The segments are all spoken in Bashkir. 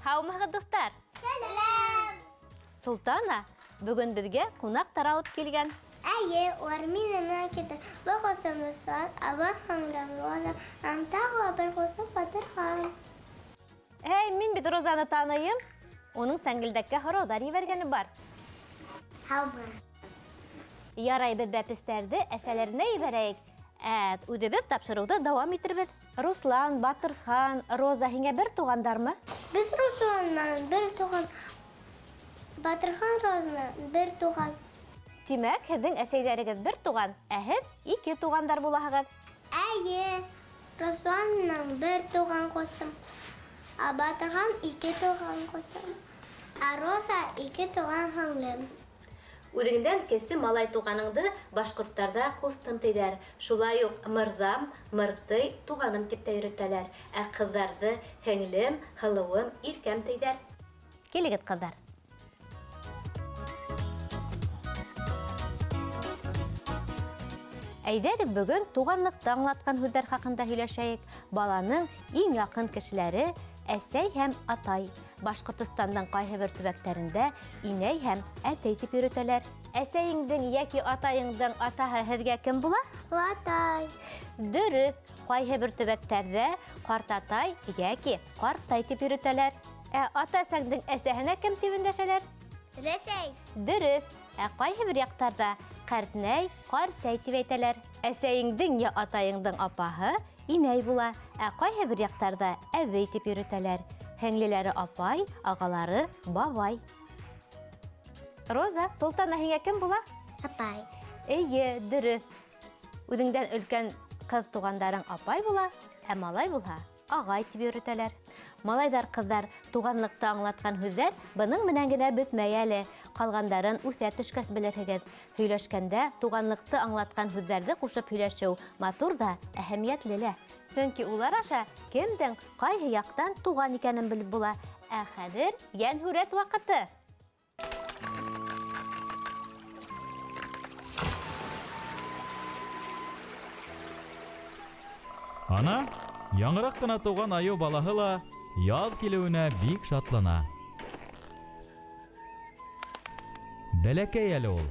Һаумыһығыҙ, дуҫтар! Сәләм! Султана, бөгөн беҙгә ҡунаҡтар алып килгән. Эйе, улар минең менән китә. Был ҡустым Руслан, ә был һеңлем Роза, һәм тағы ла бер ҡустым Батырхан. Эй, мин бит Розаны таныйым. Уның сәңгелдәккә һорауҙар ебәргәне бар. Һаумы. Ярай, беҙ бәпестәрҙе әсәләренә ебәрәйек. Ә үҙебеҙ тапшырыуҙы дауам итербеҙ. Руслан, Батырхан, Роза һиңә бер туғандармы? Беҙ Руслан менән бер туған, Батырхан Роза менән бер туған. Тимәк, һеҙҙең әсәйҙәрегеҙ бер туған, ә һеҙ ике туғандар булаһығыҙ. Эйе, Руслан менән бер туған ҡустым, ә Батырхан ике туған ҡустым, ә Роза ике туған һеңлем. Үҙеңдән кесе малай туғаныңды башҡорттарҙа ҡустым тиҙәр. Шулай уҡ мырҙам, мыртый, туғаным тип тә йөрөтәләр. Ә ҡыҙҙарҙы һеңлем, һылыуым, иркәм тиҙәр. Килегеҙ, ҡыҙҙар. Әйҙәгеҙ бөгөн туғанлыҡты аңлатҡан һүҙҙәр хаҡында һөйләшәйек. Баланың иң яҡын кешеләре әсәй һәм атай. Башҡортостандың ҡайһы бер төбәктәрендә инәй һәм әтәй тип йөрөтәләр. Әсәйеңдең йәки атайыңдың атаһы һеҙгә кем була? Атай. Дөрөҫ, ҡайһы бер төбәктәрҙә ҡартатай йәки ҡартай тип йөрөтәләр. Ә ата-әсәңдең әсәһенә кем тип өндәшәләр? Өләсәй. Дөрөҫ. Ә ҡайһы бер яҡтарҙа ҡәртнәй, ҡарсәй тип әйтәләр. Әсәйеңдең йә атайыңдың апаһы инәй була. Ә ҡайһы бер яҡтарҙа әбей тип йөрөтәләр. Һеңлеләре апай, ағалары бабай. Роза, Султана һиңә кем була? Апай. Эйе, дөрөҫ. Үҙеңдән өлкән ҡыҙ туғандарың апай була, ә малай булһа ағай тип йөрөтәләр. Малайҙар, ҡыҙҙар, туғанлыҡты аңлатҡан һүҙҙәр бының менән генә бөтмәй әле. Ҡалғандарын үҫә төшкәс белерһегеҙ. Һөйләшкәндә туғанлыҡты аңлатҡан һүҙҙәрҙе ҡушып һөйләшеү матур ҙа, әһәмиәтле лә. Сөнки улар аша кемдең ҡайһы яҡтан туған икәнен белеп була. Ә хәҙер йәнһүрәт ваҡыты. Ана, яңыраҡ ҡына тыуған айыу балаһы ла яҙ килеүенә бик шатлана. Бәләкәй әле ул.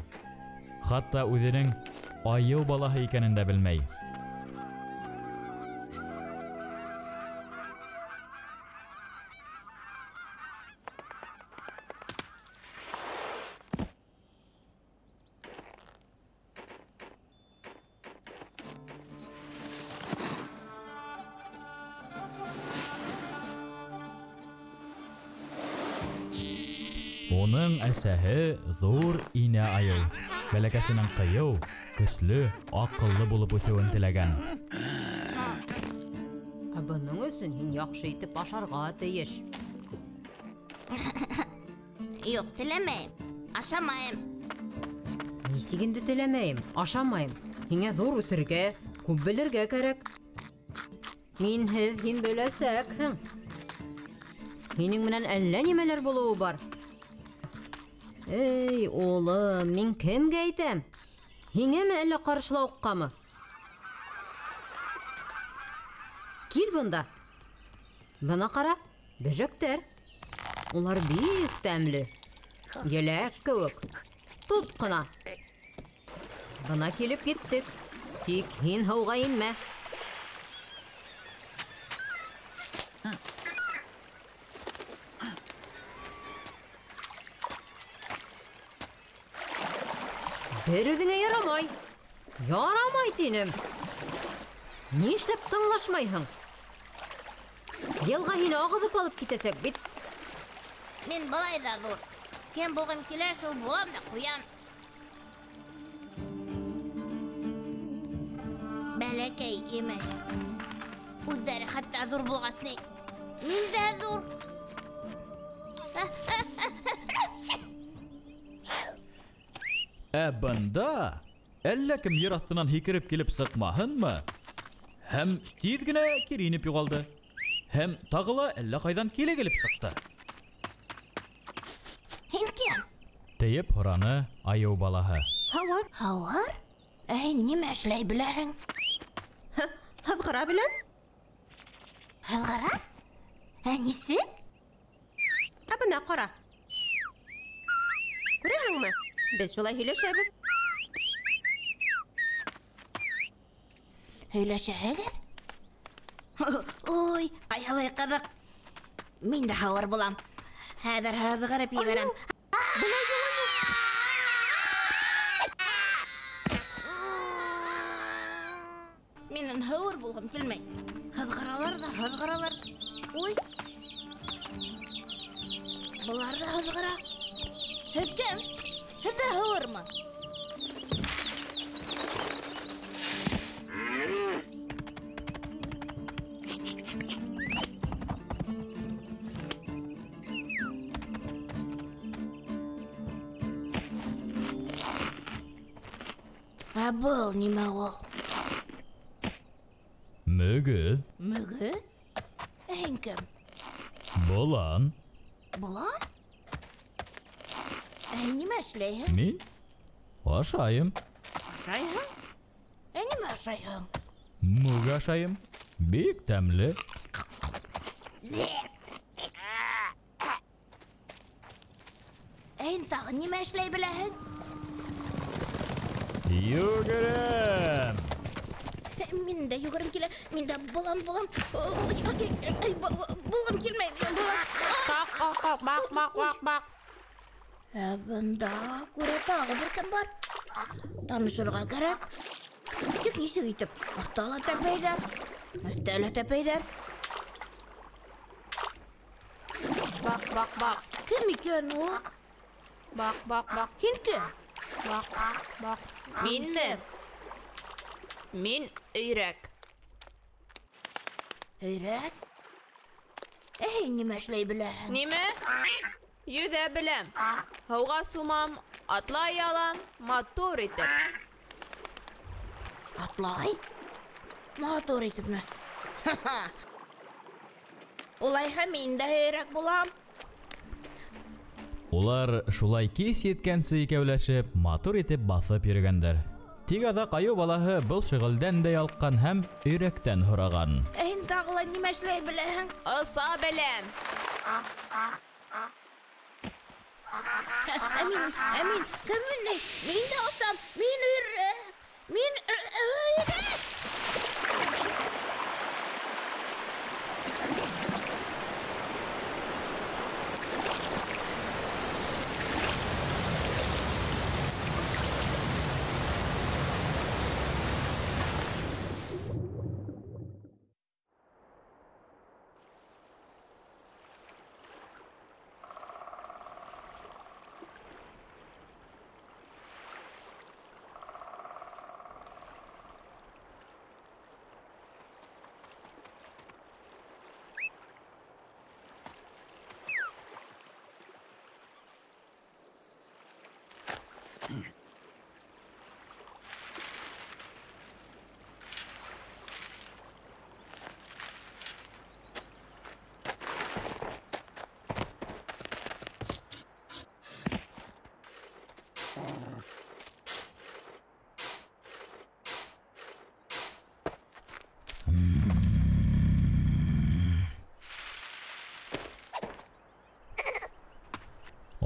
Хатта үҙенең айыу балаһы икәнен дә белмәй. Уның әсәһе ҙур инә айыу. Бәләкәсенең ҡыйыу, көслө, аҡыллы булып үҫеүен теләгән. Ә бының өсөн һин яҡшы итеп ашарға тейеш. Юҡ, теләмәйем, ашамайым. Нисек инде теләмәйем, ашамайым? Һиңә ҙур үҫергә, күп белергә кәрәк. Минһеҙ һин бөләсәкһең. Һинең менән әллә нимәләр булыуы бар. Эй, улым, мин кемгә әйтәм? Һиңәме әллә ҡаршылауыҡҡамы? Кил бында. Бына ҡара, бөжәктәр. Улар бик тәмле. Еләк кеүек. Тот ҡына. Бына килеп еттек. Тик һин һыуға инмә. Бер үҙеңә ярамай. Ярамай тинем. Нишләп тыңлашмайһың? Йылға һине ағыҙып алып китәсәк бит. Мин былай ҙа ҙур. Кем булғым килә, шул булам да ҡуям. Бәләкәй имеш. Үҙҙәре хатта ҙур булғас ни. Мин дә ҙур. Ә бында әллә кем ер аҫтынан һикереп килеп сыҡмаһынмы? Һәм тиҙ генә кире инеп юғалды. Һәм тағы ла әллә ҡайҙан киле килеп сыҡты. Һин кем? Тейеп һораны айыу балаһы. Һауыр. Һауыр? Ә һин нимә эшләй беләһең? Һыҙғыра беләм. Һыҙғыра? Ә нисек? Ә бына ҡара. Күрәһеңме? Беҙ шулай һөйләшәбеҙ. Һөйләшәһегеҙ? Ой, ҡайһылай ҡыҙыҡ. Мин дә һауыр булам. Хәҙер һыҙғырып ебәрәм. Былай юлы юҡ. Минең һауыр булғым килмәй. Һыҙғыралар ҙа һыҙғыралар. Ой. Былар ҙа һыҙғыра. Һеҙ кем? Һеҙ ҙә һауырмы? Ә был нимә ул? Мөгөҙ. Мөгөҙ? Ә һин кем? Болан. Болан? Ә һин нимә эшләйһең? Мин ашайым. Ашайһың? Ә нимә ашайһың? Мүк ашайым. Бик тәмле. Ә һин тағы нимә эшләй беләһең? Йүгерәм. Мин дә йүгерем килә. Мин дә булам, булам. Ай, булғым килмәй. Булам. Ҡаҡ, ҡаҡ, ҡаҡ, баҡ, баҡ, баҡ, баҡ. Ә бында күрә тағы бер кем бар. Танышырға кәрәк. Тик нисек итеп? Аҫта ла тәпәйҙәр, өҫтә лә тәпәйҙәр. Баҡ, баҡ, баҡ. Кем икән ул? Баҡ, баҡ, баҡ. Һин кем? Баҡ, баҡ. Минме? Мин өйрәк. Өйрәк? Ә һин нимә эшләй беләһең? Нимә? Йөҙә беләм. Һыуға сумам, атлай алам, матур итеп. Атлай? Матур итепме? Улайһа мин дә өйрәк булам. Улар шулай кис еткәнсе икәүләшеп, матур итеп баҫып йөрөгәндәр. Тик аҙаҡ айыу балаһы был шөғөлдән дә ялҡҡан һәм өйрәктән һораған. Ә һин тағы ла нимә эшләй беләһең? Оса беләм. Ә мин, кем мин? Мин дә осам, мин өйрәк. Мин өйрәк.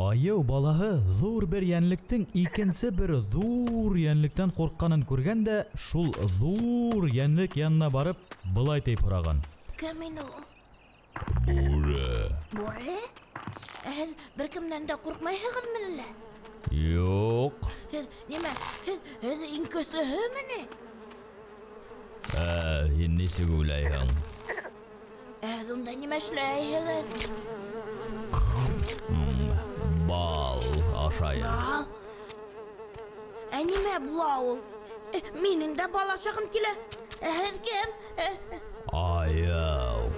Айыу балаһы ҙур бер йәнлектең икенсе бер ҙур йәнлектән ҡурҡҡанын күргән дә, шул ҙур йәнлек янына барып, былай тип һораған. Кем ине ул? Бүре. Бүре? Ә һеҙ бер кемдән дә ҡурҡмайһығыҙмы әллә? Юҡ. Һеҙ нимә? Һеҙ иң көслөһөмө ни? Һин нисек уйлайһың? Һеҙ унда нимә эшләйһегеҙ? Бал ашайым. Бал? Ә нимә була ул? Минең дә бал ашағым килә. Һеҙ кем? Айыу.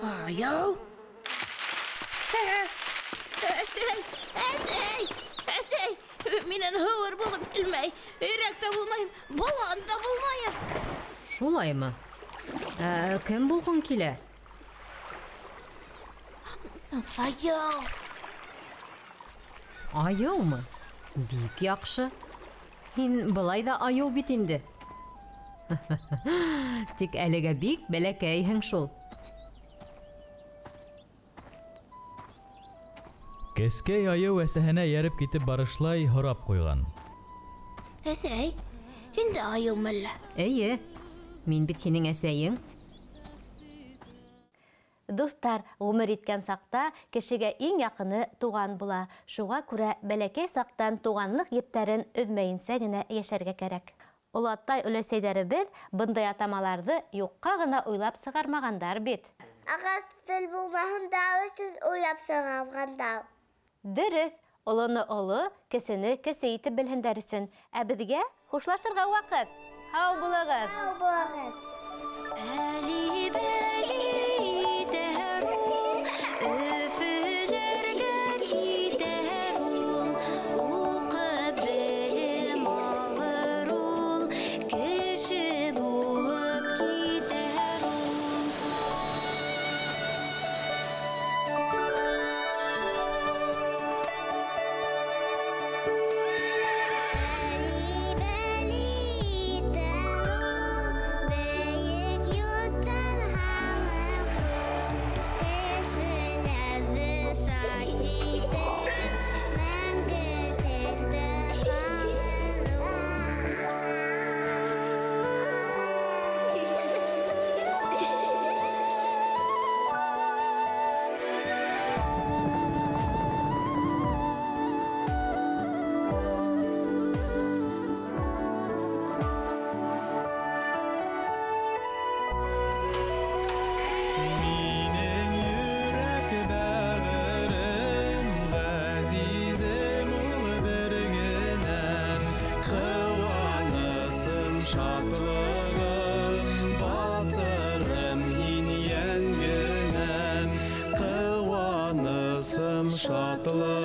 Айыу? Әсәй, әсәй, әсәй, минән һыуыр булғым килмәй. Өйрәк тә булмайым, болан да булмайым. Шулаймы? Кем булғың килә? Айыу. Айыумы? Бик яҡшы. Һин былай ҙа айыу бит инде. Тик әлегә бик бәләкәйһең шул. Кескәй айыу әсәһенә эйәреп китеп барышлай һорап ҡуйған. Әсәй, һин дә айыумы әллә? Эйе, мин бит һинең әсәйең. Дуҫтар, ғүмер иткән саҡта кешегә иң яҡыны туған була. Шуға күрә бәләкәй саҡтан туғанлыҡ ептәрен өҙмәйенсә генә йәшәргә кәрәк. Олатай өләсәйҙәребеҙ бындай атамаларҙы юҡҡа ғына уйлап сығармағандар бит. Ағас тел булмаһын да өсөн уйлап сығарғандар. Дөрөҫ, олоно оло, кесене кесе итеп белһендәр өсөн. Ә беҙгә хушлашырға ваҡыт. Һау булығыҙ. Һау булығыҙ. Шатлығым,